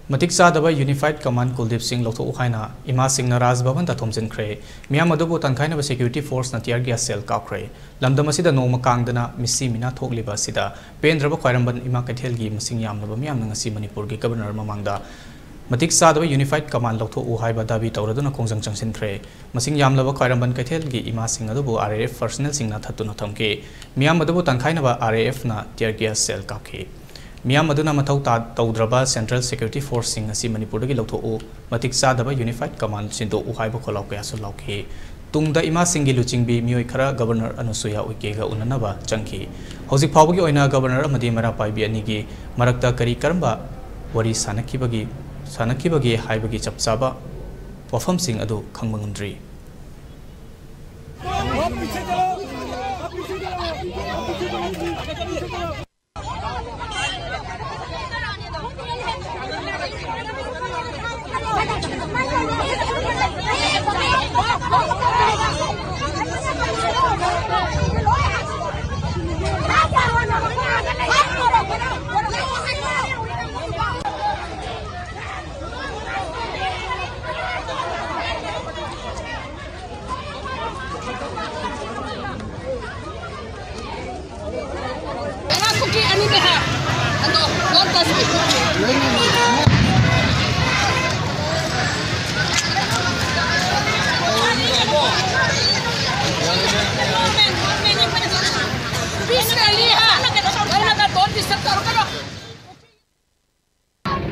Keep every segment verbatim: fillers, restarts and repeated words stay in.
ꯃꯇꯤꯛ ꯆꯥꯗꯕ Unified Command ꯀꯨꯜꯗꯤꯞ ꯁꯤꯡ ꯂꯧꯊꯣꯛꯎ ꯍꯥꯏꯅ ꯏꯃꯥ ꯁꯤꯡꯅ ꯔꯥꯖ ꯚꯕꯟꯗ ꯊꯣꯝꯖꯤꯟꯈ꯭ꯔꯦ꯫ ꯃꯤꯌꯥꯝ ꯑꯗꯨꯕꯨ ꯇꯥꯟꯈꯥꯏꯅꯕ security force ꯅ tear gas shell ꯀꯥꯞꯈ꯭ꯔꯦ꯫ ꯂꯝꯗꯝ ꯑꯁꯤꯗ ꯅꯣꯡꯃ ꯀꯥꯡꯗꯅ ꯃꯤꯁꯤ ꯃꯤꯅꯥ ꯊꯣꯛꯂꯤꯕ ꯑꯁꯤꯗ ꯄꯦꯟꯗ꯭ꯔꯕ ꯈ꯭ꯋꯥꯏꯔꯝꯕꯟ ꯏꯃꯥ ꯀꯩꯊꯦꯜꯒꯤ ꯃꯁꯤꯡ ꯌꯥꯝꯂꯕ ꯃꯤꯌꯥꯝꯅ ꯉꯁꯤ ꯃꯅꯤꯄꯨꯔꯒꯤ Governor ꯃꯃꯥꯡꯗ ꯃꯇꯤꯛ ꯆꯥꯗꯕ Unified Command ꯂꯧꯊꯣꯛꯎ ꯍꯥꯏꯕ ꯗꯥꯕꯤ ꯇꯧꯔꯗꯨꯅ ꯈꯣꯡꯖꯪ ꯆꯪꯁꯤꯟꯈ꯭ꯔꯦ꯫ ꯃꯁꯤꯡ ꯌꯥꯝꯂꯕ ꯈ꯭ꯋꯥꯏꯔꯝꯕꯟ ꯀꯩꯊꯦꯜꯒꯤ ꯏꯃꯥꯁꯤꯡ ꯑꯗꯨꯕꯨ R A F personnel ꯁꯤꯡꯅ ꯊꯠꯇꯨꯅ ꯊꯝꯈꯤ꯫ ꯃꯤꯌꯥꯝ ꯑꯗꯨꯕꯨ ꯇꯥꯟꯈꯥꯏꯅꯕ R A F ꯅ tear gas shell ꯀꯥꯞꯈꯤ꯫ ꯃꯤꯌꯥꯝ ꯑꯗꯨꯅ ꯃꯊꯧ ꯇꯥ-, ꯇꯧꯗ꯭ꯔꯕ Central Security Force ꯁꯤꯡ ꯑꯁꯤ ꯃꯅꯤꯄꯨꯔꯗꯒꯤ ꯂꯧꯊꯣꯛꯎ, ꯃꯇꯤꯛ ꯆꯥꯗꯕ Unified Command ꯁꯤꯟꯗꯣꯛꯎ ꯍꯥꯏꯕ ꯈꯣꯜꯂꯥꯎ ꯀꯌꯥꯁꯨ ꯂꯥꯎꯈꯤ꯫ ꯇꯨꯡꯗ ꯏꯃꯥꯁꯤꯡꯒꯤ ꯂꯨꯆꯤꯡꯕꯤ ꯃꯤꯑꯣꯏ ꯈꯔ Governor ꯑꯅꯨꯁꯨꯌꯥ ꯎꯏꯀꯦꯒ ꯎꯅꯅꯕ ꯆꯪꯈꯤ꯫ ꯍꯧꯖꯤꯛ ꯐꯥꯎꯕꯒꯤ ꯑꯣꯏꯅ Governor ꯑꯃꯗꯤ ꯃꯩꯔꯥ ꯄꯥꯏꯕꯤ ꯑꯅꯤꯒꯤ ꯃꯔꯛꯇ ꯀꯔꯤ ꯀꯔꯝꯕ ꯋꯥꯔꯤ ꯁꯥꯅꯈꯤꯕꯒꯤ, ꯁꯥꯅꯈꯤꯕꯒꯦ ꯍꯥꯏꯕꯒꯤ ꯆꯞ ꯆꯥꯕ ꯋꯥꯐꯝꯁꯤꯡ ꯑꯗꯨ ꯈꯪꯕ ꯉꯝꯗ꯭ꯔꯤ꯫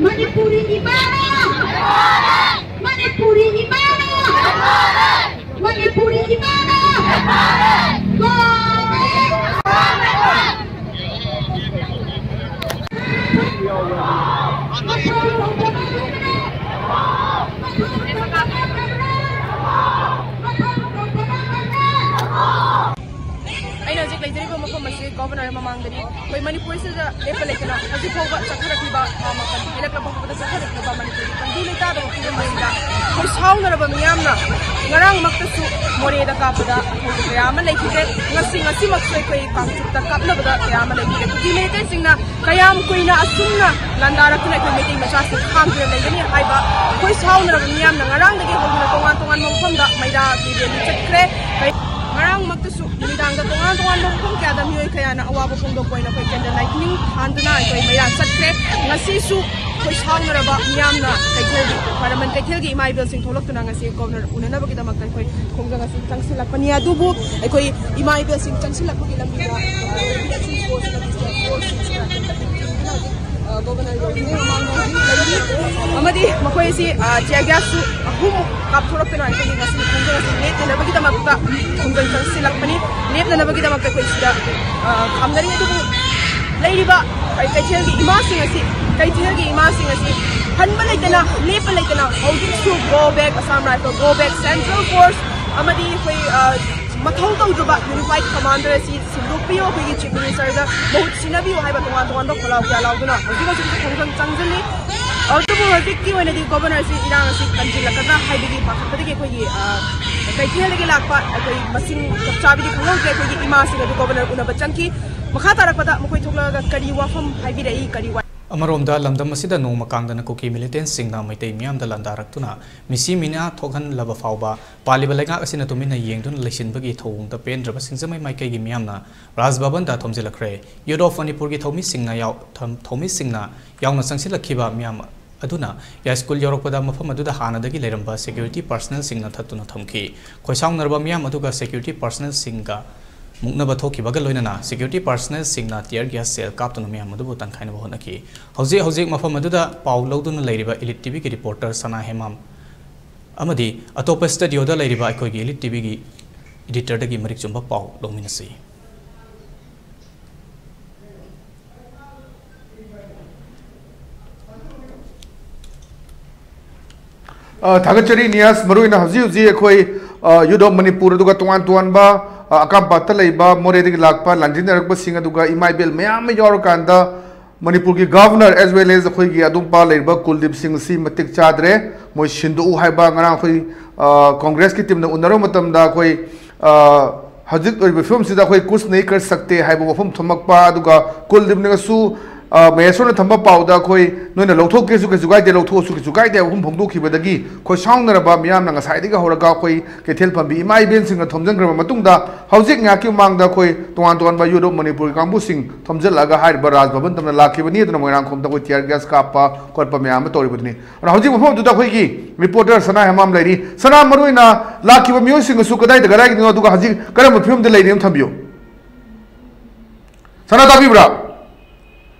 ꯃꯅꯤꯄꯨꯔꯤ ꯏꯃꯥꯅ! ꯃꯅꯤꯄꯨꯔꯤ ꯏꯃꯥꯅ! ꯃꯅꯤꯄꯨꯔꯤ ꯏꯃꯥꯅ! ꯑꯩꯅ ꯍꯧꯖꯤꯛ ꯂꯩꯖꯔꯤꯕ ꯃꯐꯝ ꯑꯁꯤ ꯒꯣꯚꯔꯅꯔ ꯃꯃꯥꯡꯗꯗꯤ ꯑꯩꯈꯣꯏ ꯃꯅꯤꯄꯨꯔꯁꯤꯗ ꯂꯦꯞꯄ ꯂꯩꯇꯅ ꯍꯧꯖꯤꯛ ꯐꯥꯎꯕ ꯆꯠꯊꯔꯛꯂꯤꯕ, ꯑ, ꯃꯇꯝ ꯍꯦꯜꯂꯛꯂꯕ ꯐꯥꯎꯕꯗ ꯆꯠꯊꯔꯛꯂꯤꯕ ꯃꯅꯤꯄꯨꯔꯒꯤ ꯇꯪꯗꯨ ꯂꯩꯇꯥꯗꯕ ꯐꯤꯕꯝ ꯑꯁꯤꯗ ꯑꯩꯈꯣꯏ ꯁꯥꯎꯅꯔꯕ ꯃꯤꯌꯥꯝꯅ ꯉꯔꯥꯡꯃꯛꯇꯁꯨ ꯃꯣꯔꯦꯗ ꯀꯥꯞꯄꯗ ꯑꯍꯧꯕ ꯀꯌꯥ ꯑꯃ ꯂꯩꯈꯤꯗꯦ꯫ ꯉꯁꯤ, ꯉꯁꯤꯃꯛꯁꯨ ꯑꯩꯈꯣꯏ ꯀꯥꯡꯆꯤꯛꯇ ꯀꯥꯞꯅꯕꯗ ꯀꯌꯥ ꯑꯃ ꯂꯩꯈꯤꯗꯦ꯫ ꯀꯨꯀꯤ ꯃꯤꯂꯤꯇꯦꯟꯁꯤꯡꯅ ꯀꯌꯥꯝ ꯀꯨꯏꯅ ꯑꯁꯨꯝꯅ ꯂꯥꯟꯗꯥꯔꯛꯇꯨꯅ ꯑꯩꯈꯣꯏ ꯃꯩꯇꯩ ꯃꯆꯥꯁꯤꯡ ꯈꯥꯡꯗꯨꯅ ꯂꯩꯒꯅꯤ ꯍꯥꯏꯕ ꯑꯩꯈꯣꯏ ꯁꯥꯎꯅꯔꯕ ꯃꯤꯌꯥꯝꯅ ꯉꯔꯥꯡꯗꯒꯤ ꯍꯧꯗꯨꯅ ꯇꯣꯉꯥꯟ ꯇꯣꯉꯥꯟꯕ ꯃꯐꯝꯗ ꯃꯩꯔꯥ ꯀꯦꯕꯤ ꯆꯠꯈ꯭ꯔꯦ꯫ ꯉꯔꯥꯡꯃꯛꯇꯁꯨ ꯅꯨꯃꯤꯗꯥꯡꯗ ꯇꯣꯉꯥꯟ ꯇꯣꯉꯥꯟꯕ ꯃꯐꯝ ꯀꯌꯥꯗ ꯃꯤꯑꯣꯏ ꯀꯌꯥꯅ ꯑꯋꯥꯕ ꯐꯣꯡꯗꯣꯛꯄ ꯑꯣꯏꯅ ꯑꯩꯈꯣꯏ ꯀꯦꯟꯗꯜ ꯂꯥꯏꯠꯅꯤꯡ ꯊꯥꯟꯗꯨꯅ ꯑꯩꯈꯣꯏ ꯃꯩꯔꯥ ꯆꯠꯈ꯭ꯔꯦ꯫ ꯉꯁꯤꯁꯨ ꯑꯩꯈꯣꯏ ꯁꯥꯎꯅꯔꯕ ꯃꯤꯌꯥꯝꯅ ꯀꯩꯊꯦꯜꯒꯤ, ꯈ꯭ꯋꯥꯏꯔꯝꯕꯟ ꯀꯩꯊꯦꯜꯒꯤ ꯏꯃꯥ ꯏꯕꯦꯜꯁꯤꯡ ꯊꯣꯛꯂꯛꯇꯨꯅ ꯉꯁꯤ ꯒꯣꯚꯔꯅꯔ ꯎꯅꯅꯕꯒꯤꯗꯃꯛꯇ ꯑꯩꯈꯣꯏ ꯈꯣꯡꯖꯪ ꯑꯁꯤ ꯆꯪꯁꯤꯜꯂꯛꯄꯅꯤ꯫ ꯑꯗꯨꯕꯨ ꯑꯩꯈꯣꯏ ꯏꯃꯥ ꯏꯕꯦꯜꯁꯤꯡ ꯆꯪꯁꯤꯜꯂꯛꯄꯒꯤ ꯂꯝꯕꯤꯗ, ꯑ, ꯒꯣꯚꯔꯅꯔ ꯌꯧꯗ꯭ꯔꯤꯉꯩ ꯃꯃꯥꯡꯗ ꯍꯧꯖꯤꯛ ꯂꯩꯔꯤ꯫ ꯑꯃꯗꯤ ꯃꯈꯣꯏ ꯑꯁꯤ, ꯑ, tear gasꯁꯨ ꯑꯍꯨꯝꯃꯨꯛ ꯀꯥꯞꯊꯣꯔꯛꯇꯨꯅ ꯑꯩꯈꯣꯏꯒꯤ ꯉꯁꯤ ꯈꯣꯡꯖꯪ ꯑꯁꯤ ꯂꯦꯞꯅꯅꯕꯒꯤꯗꯃꯛꯇ ꯈꯣꯡꯖꯪ ꯆꯪꯁꯤꯜꯂꯛꯄꯅꯤ꯫ ꯂꯦꯞꯅꯅꯕꯒꯤꯗꯃꯛꯇ ꯑꯩꯈꯣꯏ ꯁꯤꯗ, ꯑ, ꯈꯥꯝꯅꯔꯤ꯫ ꯑꯗꯨꯕꯨ ꯂꯩꯔꯤꯕ ꯀꯩꯊꯦꯜꯒꯤ ꯏꯃꯥꯁꯤꯡ ꯑꯁꯤ, ꯀꯩꯊꯦꯜꯒꯤ ꯏꯃꯥꯁꯤꯡ ꯑꯁꯤ ꯍꯟꯕ ꯂꯩꯇꯅ, ꯂꯦꯞꯄ ꯂꯩꯇꯅ ꯍꯧꯖꯤꯛꯁꯨ go back, Assam Rifle go back, Central Force ꯑꯃꯗꯤ ꯑꯩꯈꯣꯏ, ꯑ, ꯃꯊꯧ ꯇꯧꯗ꯭ꯔꯕ unified commander ꯑꯁꯤ ꯁꯤꯟꯗꯣꯛꯄꯤꯌꯨ, ꯑꯩꯈꯣꯏꯒꯤ chief ministerꯗ ꯃꯍꯨꯠ ꯁꯤꯟꯅꯕꯤꯌꯨ ꯍꯥꯏꯕ ꯇꯣꯉꯥꯟ ꯇꯣꯉꯥꯟꯕ ꯈꯣꯜꯂꯥꯎ ꯀꯌꯥ ꯂꯥꯎꯗꯨꯅ ꯍꯧꯖꯤꯛ ꯍꯧꯖꯤꯛ ꯈꯣꯡꯖꯪ ꯆꯪꯁꯤꯜꯂꯤ꯫ ꯑꯗꯨꯕꯨ ꯍꯧꯖꯤꯛꯀꯤ ꯑꯣꯏꯅꯗꯤ ꯒꯣꯚꯔꯅꯔꯁꯤ ꯏꯔꯥꯡ ꯑꯁꯤ ꯀꯟꯁꯤꯜꯂꯛꯀꯗ꯭ꯔꯥ ꯍꯥꯏꯕꯒꯤ ꯄꯥꯈꯠꯄꯗꯒꯤ ꯑꯩꯈꯣꯏꯒꯤ, ꯑ, ꯀꯩꯊꯦꯜꯗꯒꯤ ꯂꯥꯛꯄ ꯑꯩꯈꯣꯏ ꯃꯁꯤꯡ ꯆꯞ ꯆꯥꯕꯤꯗꯤ ꯈꯪꯍꯧꯗ꯭ꯔꯦ꯫ ꯑꯩꯈꯣꯏꯒꯤ ꯏꯃꯥꯁꯤꯡ ꯑꯗꯨ ꯒꯣꯚꯔꯅꯔ ꯎꯅꯕ ꯆꯪꯈꯤ꯫ ꯃꯈꯥ ꯇꯥꯔꯛꯄꯗ ꯃꯈꯣꯏ ꯊꯣꯛꯂꯛꯑꯒ ꯀꯔꯤ ꯋꯥꯐꯝ ꯍꯥꯏꯕꯤꯔꯛꯏ, ꯀꯔꯤ ꯋꯥ ꯑꯃꯔꯣꯝꯗ ꯂꯝꯗꯝ ꯑꯁꯤꯗ ꯅꯣꯡꯃ ꯀꯥꯡꯗꯅ ꯀꯨꯀꯤ ꯃꯤꯂꯤꯇꯦꯟꯁꯤꯡꯅ ꯃꯩꯇꯩ ꯃꯤꯌꯥꯝꯗ ꯂꯥꯟꯗꯥꯔꯛꯇꯨꯅ ꯃꯤꯁꯤ ꯃꯤꯅꯥ ꯊꯣꯛꯍꯜꯂꯕ ꯐꯥꯎꯕ ꯄꯥꯜꯂꯤꯕ ꯂꯩꯉꯥꯛ ꯑꯁꯤꯅ ꯇꯨꯃꯤꯟꯅ ꯌꯦꯡꯗꯨꯅ ꯂꯩꯁꯤꯟꯕꯒꯤ ꯊꯧꯑꯣꯡꯗ ꯄꯦꯟꯗ꯭ꯔꯕ ꯁꯤꯡꯖꯃꯩ ꯃꯥꯏꯀꯩꯒꯤ ꯃꯤꯌꯥꯝꯅ ꯔꯥꯖ ꯚꯕꯟꯗ ꯊꯣꯝꯖꯤꯜꯂꯛꯈ꯭ꯔꯦ꯫ Youth of ꯃꯅꯤꯄꯨꯔꯒꯤ ꯊꯧꯃꯤꯁꯤꯡꯅ ꯌꯥꯎ-, ꯊꯝ-, ꯊꯧꯃꯤꯁꯤꯡꯅ ꯌꯥꯎꯅ ꯆꯪꯁꯤꯜꯂꯛꯈꯤꯕ ꯃꯤꯌꯥꯝ ꯑꯗꯨꯅ ꯌꯥꯏꯁ꯭ꯀꯨꯜ ꯌꯧꯔꯛꯄꯗ ꯃꯐꯝ ꯑꯗꯨꯗ ꯍꯥꯟꯅꯗꯒꯤ ꯂꯩꯔꯝꯕ security personnelꯁꯤꯡꯅ ꯊꯠꯇꯨꯅ ꯊꯝꯈꯤ꯫ ꯈꯣꯏꯁꯥꯎꯅꯔꯕ ꯃꯤꯌꯥꯝ ꯑꯗꯨꯒ security personnelꯁꯤꯡꯒ ꯃꯨꯛꯅꯕ ꯊꯣꯛꯈꯤꯕꯒ ꯂꯣꯏꯅꯅ security personnelꯁꯤꯡꯅ tear gas shell ꯀꯥꯞꯇꯨꯅ ꯃꯤꯌꯥꯝ ꯑꯗꯨꯕꯨ ꯇꯪꯈꯥꯏꯅꯕ ꯍꯣꯠꯅꯈꯤ꯫ ꯍꯧꯖꯤꯛ ꯍꯧꯖꯤꯛ ꯃꯐꯝ ꯑꯗꯨꯗ ꯄꯥꯎ ꯂꯧꯗꯨꯅ ꯂꯩꯔꯤꯕ Elite TVꯒꯤ reporter ꯁꯅꯥ ꯍꯦꯃꯥꯝ ꯑꯃꯗꯤ ꯑꯇꯣꯞꯄ studioꯗ ꯂꯩꯔꯤꯕ ꯑꯩꯈꯣꯏꯒꯤ Elite TVꯒꯤ editorꯗꯒꯤ ꯃꯔꯤꯛ ꯆꯨꯝꯕ ꯄꯥꯎ ꯂꯧꯃꯤꯟꯅꯁꯤ꯫ ꯑ, ꯊꯥꯒꯠꯆꯔꯤ ꯅꯤꯌꯥꯁ꯫ ꯃꯔꯨꯑꯣꯏꯅ ꯍꯧꯖꯤꯛ ꯍꯧꯖꯤꯛ ꯑꯩꯈꯣꯏ, ꯑ, Youth of ꯃꯅꯤꯄꯨꯔ ꯑꯗꯨꯒ ꯇꯣꯉꯥꯟ ꯇꯣꯉꯥꯟꯕ, ꯑ, ꯑꯀꯥꯝꯄꯥꯠꯇ ꯂꯩꯕ ꯃꯣꯔꯦꯗꯒꯤ ꯂꯥꯛꯄ ꯂꯥꯟꯖꯦꯟꯅꯔꯛꯄꯁꯤꯡ, ꯑꯗꯨꯒ ꯏꯃꯥ ꯏꯕꯦꯜ ꯃꯌꯥꯝ ꯑꯃ ꯌꯥꯎꯔꯀꯥꯟꯗ ꯃꯅꯤꯄꯨꯔꯒꯤ governor as well as ꯑꯩꯈꯣꯏꯒꯤ ꯑꯗꯨꯝꯄꯥ ꯂꯩꯔꯤꯕ ꯀꯨꯜꯗꯤꯞ ꯁꯤꯡ ꯑꯁꯤ ꯃꯇꯤꯛ ꯆꯥꯗ꯭ꯔꯦ, ꯃꯣꯏ ꯁꯤꯟꯗꯣꯛꯎ ꯍꯥꯏꯕ ꯉꯔꯥꯡ ꯑꯩꯈꯣꯏ, ꯑ, ꯀꯣꯡꯒ꯭ꯔꯦꯁꯀꯤ ꯇꯤꯝꯅ ꯎꯅꯔꯨꯕ ꯃꯇꯝꯗ ꯑꯩꯈꯣꯏ, ꯑ, ꯍꯧꯖꯤꯛ ꯑꯣꯏꯔꯤꯕ ꯐꯤꯕꯝꯁꯤꯗ ꯑꯩꯈꯣꯏ ꯀꯨꯁ ꯅꯍꯤ ꯀꯔ ꯁꯛꯇꯦ ꯍꯥꯏꯕ ꯋꯥꯐꯝ ꯊꯝꯃꯛꯄ, ꯑꯗꯨꯒ ꯀꯨꯜꯗꯤꯞꯅꯁꯨ, ꯑ, ꯃꯍꯦꯁꯣꯔꯅ ꯊꯝꯕ ꯄꯥꯎꯗ ꯑꯩꯈꯣꯏ ꯅꯣꯏꯅ ꯂꯧꯊꯣꯛꯀꯦꯁꯨ ꯀꯩꯁꯨ ꯀꯥꯏꯗꯦ, ꯂꯧꯊꯣꯛꯑꯁꯨ ꯀꯩꯁꯨ ꯀꯥꯏꯗꯦ ꯍꯥꯏꯕ ꯋꯥꯐꯝ ꯐꯣꯡꯗꯣꯛꯈꯤꯕꯗꯒꯤ ꯑꯩꯈꯣꯏ ꯁꯥꯎꯅꯔꯕ ꯃꯤꯌꯥꯝꯅ ꯉꯁꯥꯏꯗꯒꯤ ꯍꯧꯔꯒ ꯑꯩꯈꯣꯏ ꯀꯩꯊꯦꯜ ꯐꯝꯕꯤ ꯏꯃꯥ ꯏꯕꯦꯟꯁꯤꯡꯅ ꯊꯣꯝꯖꯤꯟꯈ꯭ꯔꯕ ꯃꯇꯨꯡꯗ ꯍꯧꯖꯤꯛ ꯉꯥꯏꯍꯥꯛꯀꯤ ꯃꯃꯥꯡꯗ ꯑꯩꯈꯣꯏ ꯇꯣꯉꯥꯟ ꯇꯣꯉꯥꯟꯕ ꯌꯨꯔꯣꯞ ꯃꯅꯤꯄꯨꯔꯒꯤ ꯀꯥꯡꯕꯨꯁꯤꯡ ꯊꯣꯝꯖꯤꯜꯂꯛꯑꯒ ꯍꯥꯏꯔꯤꯕ ꯔꯥꯖ ꯚꯕꯟ ꯇꯝꯅ ꯂꯥꯛꯈꯤꯕꯅꯤ꯫ ꯑꯗꯨꯅ ꯃꯣꯏꯔꯥꯡꯈꯣꯝꯗ ꯑꯩꯈꯣꯏ tear gas ꯀꯥꯞꯄ ꯈꯣꯠꯄ ꯃꯌꯥꯝ ꯑꯃ ꯇꯧꯔꯤꯕꯗꯨꯅꯤ꯫ ꯑꯗꯨꯅ ꯍꯧꯖꯤꯛ ꯃꯐꯝ ꯑꯗꯨꯗ ꯑꯩꯈꯣꯏꯒꯤ reporter ꯁꯅꯥ ꯍꯦꯃꯥꯝ ꯂꯩꯔꯤ꯫ ꯁꯅꯥ, ꯃꯔꯨ ꯑꯣꯏꯅ ꯂꯥꯛꯈꯤꯕ ꯃꯤꯑꯣꯏꯁꯤꯡ ꯑꯁꯨ ꯀꯗꯥꯏꯗ ꯀꯗꯥꯏꯒꯤꯅꯣ, ꯑꯗꯨꯒ ꯍꯧꯖꯤꯛ ꯀꯔꯝꯕ ꯐꯤꯕꯝꯗ ꯂꯩꯔꯤ ꯑꯃ ꯊꯝꯕꯤꯌꯨ꯫ ꯁꯅꯥ, ꯇꯥꯕꯤꯕ꯭ꯔꯥ?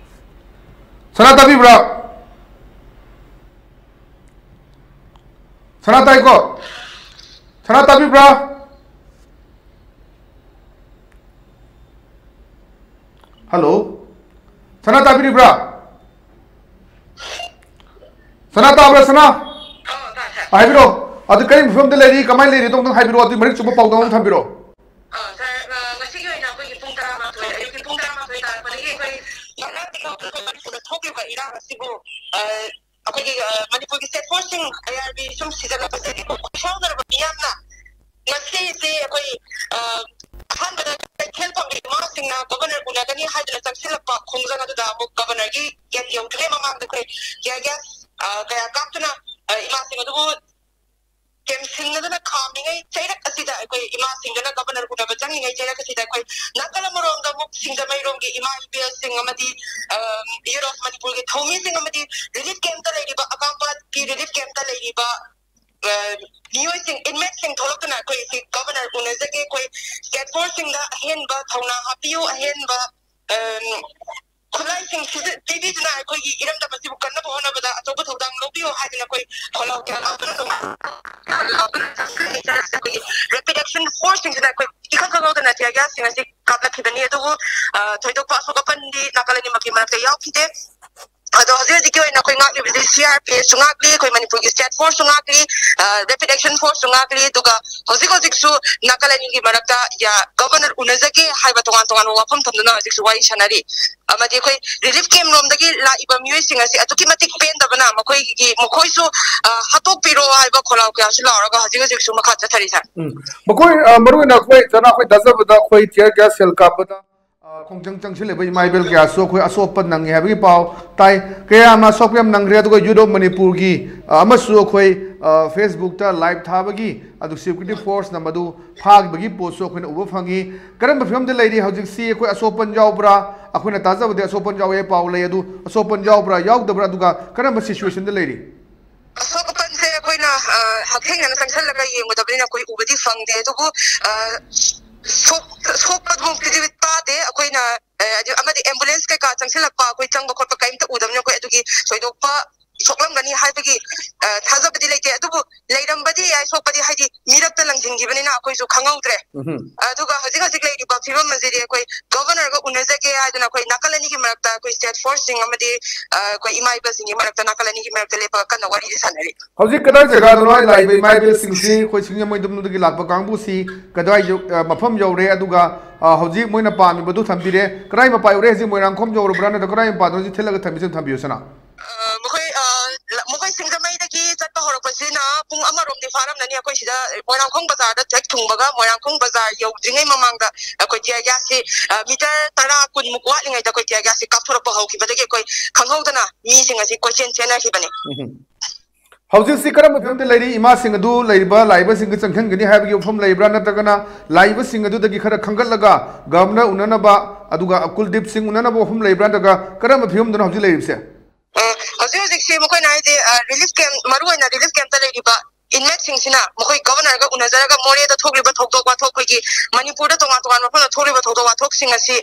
ꯁꯅꯥ, ꯇꯥꯕꯤꯕ꯭ꯔꯥ? ꯁꯅꯥ, ꯇꯥꯏꯀꯣ? ꯁꯅꯥ, ꯇꯥꯕꯤꯕ꯭ꯔꯥ? ꯍꯜꯂꯣ? ꯁꯅꯥ, ꯇꯥꯕꯤꯔꯤꯕ꯭ꯔꯥ? ꯁꯅꯥ, ꯇꯥꯕ꯭ꯔꯥ, ꯁꯅꯥ? ꯑ, ꯇꯥꯏ, ꯇꯥꯏ꯫ ꯑ, ꯍꯥꯏꯕꯤꯔꯛꯑꯣ꯫ ꯑꯗꯨ ꯀꯔꯤ ꯐꯤꯕꯝꯗ ꯂꯩꯔꯤ, ꯀꯃꯥꯏꯅ ꯂꯩꯔꯤ, ꯑꯗꯨꯝ ꯍꯥꯏꯕꯤꯔꯛꯑꯣ꯫ ꯑꯗꯨ ꯃꯔꯤꯛ ꯆꯨꯝꯕ ꯄꯥꯎꯗꯝ ꯑꯃ ꯊꯝꯕꯤꯔꯛꯑꯣ꯫ ꯑ, ꯁꯥꯔ, ꯑ, ꯉꯁꯤꯒꯤ ꯑꯣꯏꯅ ꯑꯩꯈꯣꯏꯒꯤ ꯄꯨꯡ ꯇꯔꯥꯃꯥꯊꯣꯏ, ꯑꯌꯨꯛꯀꯤ ꯄꯨꯡ ꯇꯔꯥꯃꯥꯊꯣꯏ ꯇꯥꯔꯛꯄꯗꯒꯤ ꯑꯩꯈꯣꯏ ꯉꯔꯥꯡꯗꯒꯤ ꯍꯧꯔꯒ ꯑꯩꯈꯣꯏ ꯃꯅꯤꯄꯨꯔꯗ ꯊꯣꯛꯂꯤꯕ ꯏꯔꯥꯡ ꯑꯁꯤꯕꯨ, ꯑ, ꯑꯩꯈꯣꯏꯒꯤ, ꯑ, ꯃꯅꯤꯄꯨꯔꯒꯤ state force ꯁꯤꯡ, ꯑꯥꯏ ꯑꯥꯔ ꯕꯤ ꯁꯨꯝ ꯁꯤꯖꯤꯜꯂꯛꯄꯁꯤꯗꯒꯤ ꯈꯣꯏ ꯁꯥꯎꯅꯔꯕ ꯃꯤꯌꯥꯝꯅ ꯉꯁꯤꯁꯦ ꯑꯩꯈꯣꯏ, ꯑ, ꯑꯍꯥꯟꯕꯗ ꯀꯩꯊꯦꯜ ꯐꯝꯕꯤ ꯏꯃꯥꯁꯤꯡꯅ governor ꯎꯅꯒꯅꯤ ꯍꯥꯏꯗꯨꯅ ꯆꯪꯁꯤꯜꯂꯛꯄ ꯈꯣꯡꯖꯪ ꯑꯗꯨꯗ ꯑꯃꯨꯛ governor ꯒꯤ gate ꯌꯧꯗ꯭ꯔꯤꯉꯩ ꯃꯃꯥꯡꯗ ꯑꯩꯈꯣꯏ tear gas, ꯑ, ꯀꯌꯥ ꯀꯥꯞꯇꯨꯅ, ꯑ, ꯏꯃꯥꯁꯤꯡ ꯑꯗꯨꯕꯨ ꯀꯦꯝꯁꯤꯡꯅꯗꯨꯅ ꯈꯥꯝꯃꯤꯉꯩ ꯆꯩꯔꯛ ꯑꯁꯤꯗ ꯑꯩꯈꯣꯏ ꯏꯃꯥꯁꯤꯡꯗꯨꯅ governor ꯎꯅꯕ ꯆꯪꯂꯤꯉꯩ ꯆꯩꯔꯛ ꯑꯁꯤꯗ ꯑꯩꯈꯣꯏ ꯅꯥꯀꯜ ꯑꯃꯔꯣꯝꯗ ꯑꯃꯨꯛ ꯁꯤꯡꯖꯃꯩꯔꯣꯝꯒꯤ ꯏꯃꯥ ꯏꯕꯦꯜꯁꯤꯡ ꯑꯃꯗꯤ, ꯑ, ꯌꯨꯔꯣꯞ ꯃꯅꯤꯄꯨꯔꯒꯤ ꯊꯧꯃꯤꯁꯤꯡ ꯑꯃꯗꯤ relief camp ꯇ ꯂꯩꯔꯤꯕ, ꯑꯀꯥꯝꯄꯥꯠꯀꯤ relief camp ꯇ ꯂꯩꯔꯤꯕ, ꯑ, ꯃꯤꯑꯣꯏꯁꯤꯡ, inmate ꯁꯤꯡ ꯊꯣꯛꯂꯛꯇꯨꯅ ꯑꯩꯈꯣꯏ ꯁꯤ governor ꯎꯅꯖꯒꯦ, ꯑꯩꯈꯣꯏ state force ꯁꯤꯡꯗ ꯑꯍꯦꯟꯕ ꯊꯧꯅꯥ ꯍꯥꯞꯄꯤꯌꯨ, ꯑꯍꯦꯟꯕ, ꯑ, ꯈꯨꯠꯂꯥꯏꯁꯤꯡ ꯁꯤꯖꯤ-, ꯄꯤꯕꯤꯗꯨꯅ ꯑꯩꯈꯣꯏꯒꯤ ꯏꯔꯝꯗꯝ ꯑꯁꯤꯕꯨ ꯀꯟꯅꯕ ꯍꯣꯠꯅꯕꯗ ꯑꯆꯧꯕ ꯊꯧꯗꯥꯡ ꯂꯧꯕꯤꯌꯨ ꯍꯥꯏꯗꯨꯅ ꯑꯩꯈꯣꯏ ꯈꯣꯜꯂꯥꯎ ꯀꯌꯥ ꯂꯥꯎꯗꯨꯅ ꯑꯩꯈꯣꯏꯒꯤ rapid action force ꯁꯤꯡꯁꯤꯅ ꯑꯩꯈꯣꯏ ꯏꯈꯪ ꯈꯪꯍꯧꯗꯅ tear gas ꯁꯤꯡ ꯑꯁꯤ ꯀꯥꯞꯂꯛꯈꯤꯕꯅꯤ꯫ ꯑꯗꯨꯕꯨ, ꯑ, ꯊꯣꯏꯗꯣꯛꯄ ꯑꯁꯣꯛ ꯑꯄꯟꯗꯤ ꯅꯥꯀꯜ ꯑꯅꯤꯃꯛꯀꯤ ꯃꯔꯛꯇ ꯌꯥꯎꯈꯤꯗꯦ꯫ ꯑꯗꯣ ꯍꯧꯖꯤꯛ ꯍꯧꯖꯤꯛꯀꯤ ꯑꯣꯏꯅ ꯑꯩꯈꯣꯏ ꯉꯥꯛꯂꯤꯕꯁꯤ ꯁꯤ ꯑꯥꯔ ꯄꯤ ꯑꯦꯐꯁꯨ ꯉꯥꯛꯂꯤ, ꯑꯩꯈꯣꯏ ꯃꯅꯤꯄꯨꯔꯒꯤ ꯁ꯭ꯇꯦꯠ ꯐꯣꯔꯁꯁꯨ ꯉꯥꯛꯂꯤ, ꯔꯦꯄꯤꯗ ꯑꯦꯛꯁꯟ ꯐꯣꯔꯁꯁꯨ ꯉꯥꯛꯂꯤ, ꯑꯗꯨꯒ ꯍꯧꯖꯤꯛ ꯍꯧꯖꯤꯛꯁꯨ ꯅꯥꯀꯜ ꯑꯅꯤꯒꯤ ꯃꯔꯛꯇ ꯒꯚꯔꯅꯔ ꯎꯅꯖꯒꯦ ꯍꯥꯏꯕ ꯇꯣꯉꯥꯟ ꯇꯣꯉꯥꯟꯕ ꯋꯥꯐꯝ ꯊꯝꯗꯨꯅ ꯍꯧꯖꯤꯛꯁꯨ ꯋꯥꯔꯤ ꯁꯥꯟꯅꯔꯤ꯫ ꯑꯃꯗꯤ ꯑꯩꯈꯣꯏ ꯔꯤꯂꯤꯐ ꯀꯦꯝ ꯂꯣꯝꯗꯒꯤ ꯂꯥꯛꯏꯕ ꯃꯤꯑꯣꯏꯁꯤꯡ ꯑꯁꯤ ꯑꯗꯨꯛꯀꯤ ꯃꯇꯤꯛ ꯄꯦꯟꯗꯕꯅ ꯃꯈꯣꯏꯒꯤ ꯃꯈꯣꯏꯁꯨ ꯍꯥꯠꯇꯣꯛꯄꯤꯔꯣ ꯍꯥꯏꯕ ꯈꯣꯜꯂꯥꯎ ꯀꯌꯥꯁꯨ ꯂꯥꯎꯔꯒ ꯍꯧꯖꯤꯛ ꯍꯧꯖꯤꯛꯁꯨ ꯃꯈꯥ ꯆꯠꯊꯔꯤ ꯁꯥꯔ꯫ ꯎꯝ, ꯃꯈꯣꯏ ꯃꯔꯨꯑꯣꯏꯅ ꯑꯩꯈꯣꯏ ꯆꯅꯥ ꯑꯩꯈꯣꯏ ꯇꯥꯖꯕꯗ ꯑꯩꯈꯣꯏ ꯇꯤꯌꯔ ꯒ꯭ꯌꯥꯁ ꯁꯦꯜ ꯀꯥꯞꯄꯗ ꯈꯣꯡꯖꯪ ꯆꯪꯁꯤꯜꯂꯤꯕ ꯏꯃꯥ ꯏꯕꯦꯜ ꯀꯌꯥꯁꯨ ꯑꯩꯈꯣꯏ ꯑꯁꯣꯛꯄ ꯅꯪꯉꯤ ꯍꯥꯏꯕꯒꯤ ꯄꯥꯎ ꯇꯥꯏ꯫ ꯀꯌꯥ ꯑꯃ ꯑꯁꯣꯛꯄ ꯌꯥꯝ ꯅꯪꯈ꯭ꯔꯦ꯫ ꯑꯗꯨꯒ ꯌꯨꯠ ꯑꯣꯐ ꯃꯅꯤꯄꯨꯔꯒꯤ ꯑꯃꯁꯨ ꯑꯩꯈꯣꯏ ꯐꯦꯁꯕꯨꯛꯇ ꯂꯥꯏꯚ ꯊꯥꯕꯒꯤ ꯑꯗꯨ ꯁꯦꯀ꯭ꯌꯨꯔꯤꯇꯤ ꯐꯣꯔꯁꯅ ꯃꯗꯨ ꯐꯥꯈꯤꯕꯒꯤ ꯄꯣꯠꯁꯨ ꯑꯩꯈꯣꯏꯅ ꯎꯕ ꯐꯪꯉꯤ꯫ ꯀꯔꯝꯕ ꯐꯤꯕꯝꯗ ꯂꯩꯔꯤ ꯍꯧꯖꯤꯛꯁꯤ? ꯑꯩꯈꯣꯏ ꯑꯁꯣꯛꯄꯟ ꯌꯥꯎꯕ꯭ꯔꯥ? ꯑꯩꯈꯣꯏꯅ ꯇꯥꯖꯕꯗꯤ ꯑꯁꯣꯛꯄꯟ ꯌꯥꯎꯋꯦ ꯄꯥꯎ ꯂꯩ, ꯑꯗꯨ ꯑꯁꯣꯛꯄꯟ ꯌꯥꯎꯕ꯭ꯔꯥ ꯌꯥꯎꯗꯕ꯭ꯔꯥ, ꯑꯗꯨꯒ ꯀꯔꯝꯕ ꯁꯤꯆꯨꯋꯦꯁꯟꯗ ꯂꯩꯔꯤ? ꯑꯁꯣꯛ ꯑꯄꯟꯁꯦ ꯑꯩꯈꯣꯏꯅ ꯍꯛꯊꯦꯡꯅꯅ ꯆꯪꯁꯤꯜꯂꯒ ꯌꯦꯡꯉꯨꯗꯕꯅꯤꯅ ꯑꯩꯈꯣꯏ ꯎꯕꯗꯤ ꯐꯪꯗꯦ꯫ ꯑꯗꯨꯕꯨ ꯁꯣꯛꯄꯗꯨꯃꯛꯇꯤꯗꯤ ꯇꯥꯗꯦ꯫ ꯑꯩꯈꯣꯏꯅ ꯑꯃꯗꯤ ꯑꯦꯝꯕꯨꯂꯦꯟꯁ ꯀꯩꯀꯥ ꯆꯪꯁꯤꯜꯂꯛꯄ ꯑꯩꯈꯣꯏ ꯆꯪꯕ ꯈꯣꯠꯄ ꯀꯔꯤꯝꯇ ꯎꯗꯕꯅꯤꯅ ꯑꯩꯈꯣꯏ ꯑꯗꯨꯒꯤ ꯊꯣꯏꯗꯣꯛꯄ ꯁꯣꯛꯂꯝꯒꯅꯤ ꯍꯥꯏꯕꯒꯤ ꯊꯥꯖꯕꯗꯤ ꯂꯩꯇꯦ꯫ ꯑꯗꯨꯕꯨ ꯂꯩꯔꯝꯕꯗꯤ ꯌꯥꯏ, ꯁꯣꯛꯄꯗꯤ ꯍꯥꯏꯗꯤ ꯃꯤꯔꯛꯇ ꯂꯪꯁꯤꯟꯈꯤꯕꯅꯤꯅ ꯑꯩꯈꯣꯏꯁꯨ ꯈꯪꯍꯧꯗ꯭ꯔꯦ꯫ ꯑꯗꯨꯒ ꯍꯧꯖꯤꯛ ꯍꯧꯖꯤꯛ ꯂꯩꯔꯤꯕ ꯐꯤꯕꯝ ꯑꯁꯤꯗꯤ ꯑꯩꯈꯣꯏ ꯒꯚꯔꯅꯔꯒ ꯎꯅꯖꯒꯦ ꯍꯥꯏꯗꯅ ꯑꯩꯈꯣꯏ ꯅꯥꯀꯜ ꯑꯅꯤꯒꯤ ꯃꯔꯛꯇ ꯑꯩꯈꯣꯏ ꯁ꯭ꯇꯦꯠ ꯐꯣꯔꯁꯁꯤꯡ ꯑꯃꯗꯤ ꯑꯩꯈꯣꯏ ꯏꯃꯥ ꯏꯕꯁꯤꯡꯒꯤ ꯃꯔꯛꯇ ꯅꯥꯀꯜ ꯑꯅꯤꯒꯤ ꯃꯔꯛꯇ ꯂꯦꯞꯄꯒ ꯀꯟꯅ ꯋꯥꯔꯤꯗꯤ ꯁꯥꯟꯅꯔꯤ꯫ ꯍꯧꯖꯤꯛ ꯀꯗꯥꯏ ꯖꯒꯥꯗꯅꯣ ꯍꯥꯏ ꯂꯥꯛꯏꯕ ꯏꯃꯥ ꯏꯕꯦꯜꯁꯤꯡꯁꯤ ꯑꯩꯈꯣꯏ ꯁꯤꯡꯖꯃꯩꯗꯝꯗꯒꯤ ꯂꯥꯛꯄ ꯀꯥꯡꯕꯨꯁꯤ ꯀꯗꯥꯏ ꯌꯧ-, ꯑ, ꯃꯐꯝ ꯌꯧꯔꯦ? ꯑꯗꯨꯒ, ꯑ, ꯍꯧꯖꯤꯛ ꯃꯣꯏꯅ ꯄꯥꯝꯃꯤꯕꯗꯨ ꯊꯝꯕꯤꯔꯦ꯫ ꯀꯗꯥꯏ ꯃꯄꯥ ꯌꯧꯔꯦ? ꯍꯧꯖꯤꯛ ꯃꯣꯏꯔꯥꯡꯈꯣꯝ ꯌꯧꯔꯕ꯭ꯔꯥ, ꯅꯠꯇ꯭ꯔꯒ ꯀꯗꯥꯏ ꯃꯄꯥꯗꯅꯣ ꯍꯧꯖꯤꯛ ꯊꯤꯜꯂꯒ ꯊꯝꯕꯤꯁꯦ ꯑꯝ ꯊꯝꯕꯤꯌꯨ ꯁꯅꯥ꯫ ꯑ, ꯃꯈꯣꯏ, ꯑ, ꯂ-, ꯃꯈꯣꯏ ꯁꯤꯡꯖꯃꯩꯗꯒꯤ ꯆꯠꯄ ꯍꯧꯔꯛꯄꯁꯤꯅ ꯄꯨꯡ ꯑꯃꯔꯣꯝꯗꯤ ꯐꯥꯔꯝꯂꯅꯤ꯫ ꯑꯩꯈꯣꯏ ꯁꯤꯗ ꯃꯣꯏꯔꯥꯡꯈꯣꯝ ꯕꯖꯥꯔꯗ ꯍꯦꯛ ꯊꯨꯡꯕꯒ ꯃꯣꯏꯔꯥꯡꯈꯣꯝ ꯕꯖꯥꯔ ꯌꯧꯗ꯭ꯔꯤꯉꯩ ꯃꯃꯥꯡꯗ ꯑꯩꯈꯣꯏ ꯇꯤꯌꯔ ꯒ꯭ꯌꯥꯁꯁꯤ, ꯑ, ꯃꯤꯇꯔ ꯇꯔꯥ ꯀꯨꯟꯃꯨꯛ ꯋꯥꯠꯂꯤꯉꯩꯗ ꯑꯩꯈꯣꯏ ꯇꯤꯌꯔ ꯒ꯭ꯌꯥꯁꯁꯤ ꯀꯥꯞꯊꯣꯔꯛꯄ ꯍꯧꯈꯤꯕꯗꯒꯤ ꯑꯩꯈꯣꯏ ꯈꯪꯍꯧꯗꯅ ꯃꯤꯁꯤꯡ ꯑꯁꯤ ꯀꯣꯏꯆꯦꯟ ꯆꯦꯟꯅꯈꯤꯕꯅꯤ꯫ ꯎꯝ꯫ ꯍꯧꯖꯤꯛꯁꯤ ꯀꯔꯝꯕ ꯐꯤꯕꯝꯗ ꯂꯩꯔꯤ? ꯏꯃꯥꯁꯤꯡ ꯑꯗꯨ ꯂꯩꯔꯤꯕ ꯂꯥꯛꯏꯕꯁꯤꯡꯒ ꯆꯪꯁꯤꯟꯒꯅꯤ ꯍꯥꯏꯕꯒꯤ ꯋꯥꯐꯝ ꯂꯩꯕ꯭ꯔꯥ, ꯅꯠꯇ꯭ꯔꯒꯅ ꯂꯥꯛꯏꯕꯁꯤꯡ ꯑꯗꯨꯗꯒꯤ ꯈꯔ ꯈꯟꯒꯠꯂꯒ ꯒꯚꯔꯅꯔ ꯎꯅꯅꯕ, ꯑꯗꯨꯒ ꯀꯨꯜꯗꯤꯞ ꯁꯤꯡ ꯎꯅꯅꯕ ꯋꯥꯐꯝ ꯂꯩꯕ꯭ꯔꯥ, ꯅꯠꯇ꯭ꯔꯒ ꯀꯔꯝꯕ ꯐꯤꯕꯝꯗꯅꯣ ꯍꯧꯖꯤꯛ ꯂꯩꯔꯤꯕꯁꯦ? ꯑ, ꯍꯧꯖꯤꯛ ꯍꯧꯖꯤꯛꯁꯤ ꯃꯈꯣꯏꯅ ꯍꯥꯏꯗꯤ, ꯑ, ꯔꯤꯂꯤꯐ ꯀꯦꯝꯞ, ꯃꯔꯨꯑꯣꯏꯅ ꯔꯤꯂꯤꯐ ꯀꯦꯝꯞꯇ ꯂꯩꯔꯤꯕ ꯏꯟꯃꯦꯠꯁꯤꯡꯁꯤꯅ ꯃꯈꯣꯏ ꯒꯚꯔꯅꯔꯒ ꯎꯅꯖꯔꯒ ꯃꯣꯔꯦꯗ ꯊꯣꯛꯂꯤꯕ ꯊꯧꯗꯣꯛ ꯋꯥꯊꯣꯛ, ꯑꯩꯈꯣꯏꯒꯤ ꯃꯅꯤꯄꯨꯔꯗ ꯇꯣꯉꯥꯟ ꯇꯣꯉꯥꯟꯕ ꯃꯐꯝꯗ ꯊꯣꯛꯂꯤꯕ ꯊꯧꯗꯣꯛ ꯋꯥꯊꯣꯛꯁꯤꯡ ꯑꯁꯤ,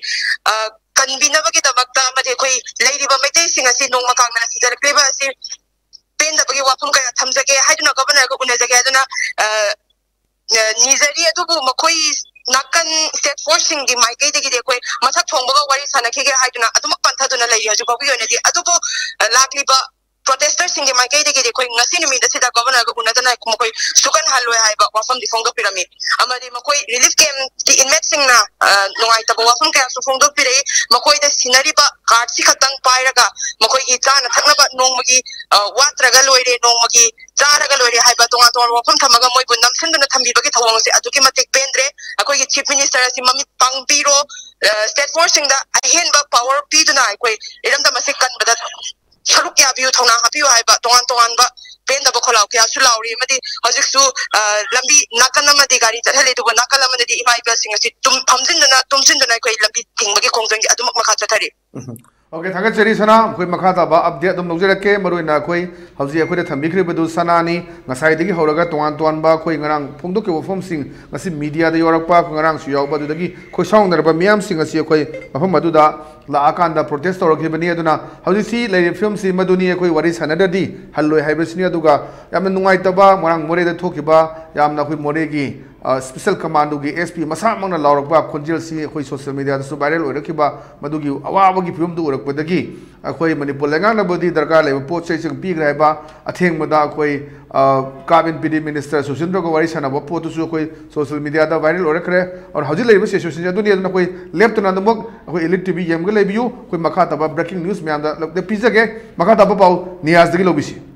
ꯑ, ꯀꯟꯕꯤꯅꯕꯒꯤꯗꯃꯛꯇ ꯑꯃꯗꯤ ꯑꯩꯈꯣꯏ ꯂꯩꯔꯤꯕ ꯃꯩꯇꯩꯁꯤꯡ ꯑꯁꯤ ꯅꯣꯡꯃ ꯀꯥꯡꯗꯅ ꯁꯤꯖꯔꯛꯂꯤꯕ ꯑꯁꯤ ꯄꯦꯟꯗꯕꯒꯤ ꯋꯥꯐꯝ ꯀꯌꯥ ꯊꯝꯖꯒꯦ ꯍꯥꯏꯗꯨꯅ ꯒꯚꯔꯅꯔꯒ ꯎꯅꯖꯒꯦ ꯍꯥꯏꯗꯨꯅ, ꯑ, ꯑ, ꯅꯤꯖꯔꯤ꯫ ꯑꯗꯨꯕꯨ ꯃꯈꯣꯏ ꯅꯥꯀꯟ ꯁ꯭ꯇꯦꯠ ꯐꯣꯔꯁꯁꯤꯡꯒꯤ ꯃꯥꯏꯀꯩꯗꯒꯤꯗꯤ ꯑꯩꯈꯣꯏ ꯃꯊꯛ ꯊꯣꯡꯕꯒ ꯋꯥꯔꯤ ꯁꯥꯟꯅꯈꯤꯒꯦ ꯍꯥꯏꯗꯨꯅ ꯑꯗꯨꯃꯛ ꯄꯟꯊꯗꯨꯅ ꯂꯩꯔꯤ ꯍꯧꯖꯤꯛ ꯐꯥꯎꯒꯤ ꯑꯣꯏꯅꯗꯤ꯫ ꯑꯗꯨꯕꯨ, ꯑ, ꯂꯥꯛꯂꯤꯕ ꯄ꯭ꯔꯣꯇꯦꯁꯇꯔꯁꯤꯡꯒꯤ ꯃꯥꯏꯀꯩꯗꯒꯤꯗꯤ ꯑꯩꯈꯣꯏ ꯉꯁꯤ ꯅꯨꯃꯤꯠ ꯑꯁꯤꯗ ꯒꯣꯚꯔꯅꯔꯒ ꯎꯅꯗꯅ ꯃꯈꯣꯏ ꯁꯨꯀꯟꯍꯜꯂꯣꯏ ꯍꯥꯏꯕ ꯋꯥꯐꯝꯗꯤ ꯐꯣꯡꯗꯣꯛꯄꯤꯔꯝꯃꯤ꯫ ꯑꯃꯗꯤ ꯃꯈꯣꯏ ꯔꯤꯂꯤꯐ ꯀꯦꯝꯞꯀꯤ ꯏꯟꯃꯦꯠꯁꯤꯡꯅ, ꯑ, ꯅꯨꯡꯉꯥꯏꯇꯕ ꯋꯥꯐꯝ ꯀꯌꯥꯁꯨ ꯐꯣꯡꯗꯣꯛꯄꯤꯔꯛꯏ꯫ ꯃꯈꯣꯏꯗ ꯁꯤꯟꯅꯔꯤꯕ ꯀꯥꯔꯠꯁꯤ ꯈꯛꯇꯪ ꯄꯥꯏꯔꯒ ꯃꯈꯣꯏꯒꯤ ꯆꯥꯅ ꯊꯛꯅꯕ ꯅꯣꯡꯃꯒꯤ, ꯑ, ꯋꯥꯠꯇ꯭ꯔꯒ ꯂꯣꯏꯔꯦ, ꯅꯣꯡꯃꯒꯤ ꯆꯥꯔꯒ ꯂꯣꯏꯔꯦ ꯍꯥꯏꯕ ꯇꯣꯉꯥꯟ ꯇꯣꯉꯥꯟꯕ ꯋꯥꯐꯝ ꯊꯝꯃꯒ ꯃꯣꯏꯕꯨ ꯅꯝꯁꯤꯟꯗꯨꯅ ꯊꯝꯕꯤꯕꯒꯤ ꯊꯧꯑꯣꯡ ꯑꯁꯤ ꯑꯗꯨꯛꯀꯤ ꯃꯇꯤꯛ ꯄꯦꯟꯗ꯭ꯔꯦ꯫ ꯑꯩꯈꯣꯏꯒꯤ ꯆꯤꯐ ꯃꯤꯅꯤꯁꯇꯔ ꯑꯁꯤ ꯃꯃꯤꯠ ꯄꯥꯡꯕꯤꯔꯣ, ꯑ, ꯁ꯭ꯇꯦꯠ ꯐꯣꯔꯁꯁꯤꯡꯗ ꯑꯍꯦꯟꯕ ꯄꯥꯋꯔ ꯄꯤꯗꯨꯅ ꯑꯩꯈꯣꯏ ꯏꯔꯝꯗꯝ ꯑꯁꯤ ꯀꯟꯕꯗ ꯁꯔꯨꯛ ꯌꯥꯕꯤꯌꯨ, ꯊꯧꯅꯥ ꯍꯥꯞꯄꯤꯌꯨ ꯍꯥꯏꯕ ꯇꯣꯉꯥꯟ ꯇꯣꯉꯥꯟꯕ ꯄꯦꯟꯗꯕ ꯈꯣꯜꯂꯥꯎ ꯀꯌꯥꯁꯨ ꯂꯥꯎꯔꯤ꯫ ꯑꯃꯗꯤ ꯍꯧꯖꯤꯛꯁꯨ, ꯑ, ꯂꯝꯕꯤ ꯅꯥꯀꯜ ꯑꯃꯗꯤ ꯒꯥꯔꯤ ꯆꯠꯍꯜꯂꯤ, ꯑꯗꯨꯒ ꯅꯥꯀꯜ ꯑꯃꯗꯗꯤ ꯏꯃꯥ ꯏꯕꯦꯜꯁꯤꯡ ꯑꯁꯤ ꯇꯨꯝ-, ꯐꯝꯖꯤꯟꯗꯨꯅ, ꯇꯨꯝꯁꯤꯟꯗꯨꯅ ꯑꯩꯈꯣꯏ ꯂꯝꯕꯤ ꯊꯤꯡꯕꯒꯤ ꯈꯣꯡꯖꯪꯁꯤ ꯑꯗꯨꯃꯛ ꯃꯈꯥ ꯆꯠꯊꯔꯤ꯫ ꯎꯝ꯫ ꯑꯣꯀꯦ, ꯊꯥꯒꯠꯆꯔꯤ ꯁꯅꯥ꯫ ꯑꯩꯈꯣꯏ ꯃꯈꯥ ꯇꯥꯕ ꯑꯞꯗꯦꯠ ꯑꯗꯨꯝ ꯂꯧꯖꯔꯛꯀꯦ꯫ ꯃꯔꯨꯑꯣꯏꯅ ꯑꯩꯈꯣꯏ ꯍꯧꯖꯤꯛ ꯑꯩꯈꯣꯏꯗ ꯊꯝꯕꯤꯈ꯭ꯔꯤꯕꯗꯨ ꯁꯅꯥꯅꯤ꯫ ꯉꯁꯥꯏꯗꯒꯤ ꯍꯧꯔꯒ ꯇꯣꯉꯥꯟ ꯇꯣꯉꯥꯟꯕ ꯑꯩꯈꯣꯏ ꯉꯔꯥꯡ ꯐꯣꯡꯗꯣꯛꯈꯤꯕ ꯋꯥꯐꯝꯁꯤꯡ ꯉꯁꯤ ꯃꯤꯗꯤꯌꯥꯗ ꯌꯧꯔꯛꯄ, ꯑꯩꯈꯣꯏ ꯉꯔꯥꯡꯁꯨ ꯌꯥꯎꯕ, ꯑꯗꯨꯗꯒꯤ ꯈꯣꯏꯁꯥꯎꯅꯔꯕ ꯃꯤꯌꯥꯝꯁꯤꯡ ꯑꯁꯤ ꯑꯩꯈꯣꯏ ꯃꯐꯝ ꯑꯗꯨꯗ ꯂꯥꯛꯑꯀꯥꯟꯗ ꯄ꯭ꯔꯣꯇꯦꯁ ꯇꯧꯔꯛꯈꯤꯕꯅꯤ꯫ ꯑꯗꯨꯅ ꯍꯧꯖꯤꯛꯁꯤ ꯂꯩꯔꯤꯕ ꯐꯤꯕꯝꯁꯤ ꯃꯗꯨꯅꯤ, ꯑꯩꯈꯣꯏ ꯋꯥꯔꯤ ꯁꯥꯟꯅꯗ꯭ꯔꯗꯤ ꯍꯜꯂꯣꯏ ꯍꯥꯏꯕꯁꯤꯅꯤ꯫ ꯑꯗꯨꯒ ꯌꯥꯝꯅ ꯅꯨꯡꯉꯥꯏꯇꯕ ꯉꯔꯥꯡ ꯃꯣꯔꯦꯗ ꯊꯣꯛꯈꯤꯕ, ꯌꯥꯝꯅ ꯑꯩꯈꯣꯏ ꯃꯣꯔꯦꯒꯤ, ꯑ, ꯁ꯭ꯄꯦꯁꯦꯜ ꯀꯃꯥꯟꯗꯣꯒꯤ ꯑꯦꯁ ꯄꯤ ꯃꯁꯥꯃꯛꯅ ꯂꯥꯎꯔꯛꯄ ꯈꯣꯟꯖꯦꯜꯁꯤ ꯑꯩꯈꯣꯏ ꯁꯣꯁꯤꯌꯦꯜ ꯃꯤꯗꯤꯌꯥꯗꯁꯨ ꯚꯥꯏꯔꯦꯜ ꯑꯣꯏꯔꯛꯈꯤꯕ, ꯃꯗꯨꯒꯤ ꯑꯋꯥꯕꯒꯤ ꯐꯤꯕꯝꯗꯨ ꯎꯔꯛꯄꯗꯒꯤ ꯑꯩꯈꯣꯏ ꯃꯅꯤꯄꯨꯔ ꯂꯩꯉꯥꯛꯅꯕꯨꯗꯤ ꯗꯔꯀꯥꯔ ꯂꯩꯕ ꯄꯣꯠ ꯆꯩꯁꯤꯡ ꯄꯤꯈ꯭ꯔꯦ ꯍꯥꯏꯕ ꯑꯊꯦꯡꯕꯗ ꯑꯩꯈꯣꯏ, ꯑ, ꯀꯥꯞ ꯑꯦꯟ ꯄꯤ ꯗꯤ ꯃꯤꯅꯤꯁꯇꯔ ꯁꯨꯁꯤꯟꯗ꯭ꯔꯒ ꯋꯥꯔꯤ ꯁꯥꯟꯅꯕ ꯄꯣꯠꯇꯨꯁꯨ ꯑꯩꯈꯣꯏ ꯁꯣꯁꯤꯌꯦꯜ ꯃꯤꯗꯤꯌꯥꯗ ꯚꯥꯏꯔꯦꯜ ꯑꯣꯏꯔꯛꯈ꯭ꯔꯦ꯫ ꯑꯗꯨꯅ ꯍꯧꯖꯤꯛ ꯂꯩꯔꯤꯕ ꯁꯤꯆꯨꯋꯦꯁꯟꯁꯦ ꯑꯗꯨꯅꯤ꯫ ꯑꯗꯨꯅ ꯑꯩꯈꯣꯏ ꯂꯦꯞꯇꯅ ꯑꯗꯨꯃꯛ ꯑꯩꯈꯣꯏ ꯏꯂꯤꯠ ꯇꯤ ꯚꯤ ꯌꯦꯡꯉꯒ ꯂꯩꯕꯤꯌꯨ꯫ ꯑꯩꯈꯣꯏ ꯃꯈꯥ ꯇꯥꯕ ꯕ꯭ꯔꯦꯀꯤꯡ ꯅ꯭ꯌꯨꯁ ꯃꯌꯥꯝꯗ ꯄꯤꯖꯒꯦ꯫ ꯃꯈꯥ ꯇꯥꯕ ꯄꯥꯎ ꯅꯤꯌꯥꯖꯗꯒꯤ ꯂꯧꯕꯤꯁꯤ꯫